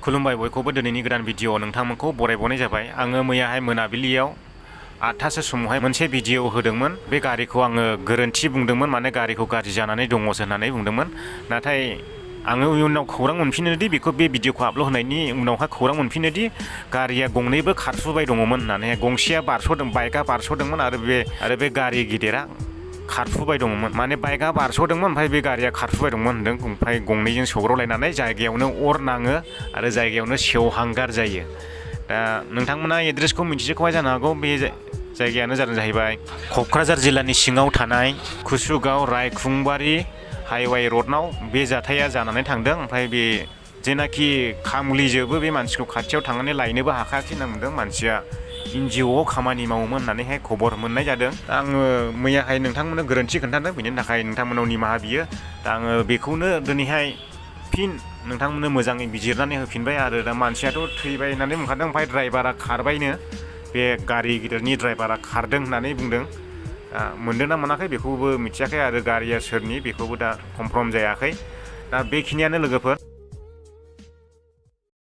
खुलुमबाय बयखौबो दिनैनि गोदान भिडिअ नोंथांमोनखौ बरायबावनाय जाबाय। आङो मैयाहाय मोनाबिलियाव 8टासो समावहाय मोनसे भिडिअ होदोंमोन। बे गारिखौ आङो गोरोन्थि बुंदोंमोन, माने गारिखौ गाज्रि जानानै दङसो होननानै बुंदोंमोन। नाथाय आङो उनाव खौरां मोनफिनोदि बेखौ बे भिडिअखौ आपल'ड होनायनि उनावहाय खौरां मोनफिनोदि गारिया गंनैबो खारफुबाय दङमोन होननानै। गंसेया बारस'दों, बाइकआ बारस'दोंमोन आरो बे गारि गिदिरा खारफुबाय दङमोन। माने बाइकआ बारस'दोंमोन, ओमफ्राय बे गारिया खारफुबाय दंमोन होनदों। ओमफ्राय गंनैजों सौग्रावलायनानै जायगायावनो अर नाङो आरो जायगायावनो सेवहांगार जायो। दा नोंथांमोना एड्रेसखौ मिथिजोबखाबाय जानो हागौ। बे जायगायानो जाहैबाय क'क्राझार जिल्लानि सिङाव थानाय कुसुगाव रायखुंबारि हाइवे र'डनाव बे जाथाया जानानै थांदों। ओमफ्राय बे जेनाखि खामुलिजोबो बे मानसिखौ खाथियाव थांनानै लायनोबो हाखायाखै होनना बुंदों। मानसिया NGOआव खामानि मावोमोन होननानैहाय खबर मोननाय जादों। दा आङो मैयाहाय नोंथांमोननो गोरोन्थि खोन्थादों, बेनि थाखाय नोंथांमोनाव निमाहा बियो। दा आङो बेखौनो दिनैहाय फिन नोंथांमोननो मोजाङै बिजिरनानै होफिनबाय। आरो दा मानसियाथ' थैबाय होननानै बुंखादों, ओमफ्राय ड्राइभारा खारबायनो। बे गारि गिदिरनि ड्राइभारा खारदों होननानै बुंदों। मोनदों ना मोनाखै बेखौबो मिथियाखै, आरो गारिया सोरनि बेखौबो दा कनफार्म जायाखै। दा बेखिनियानो लोगोफोर।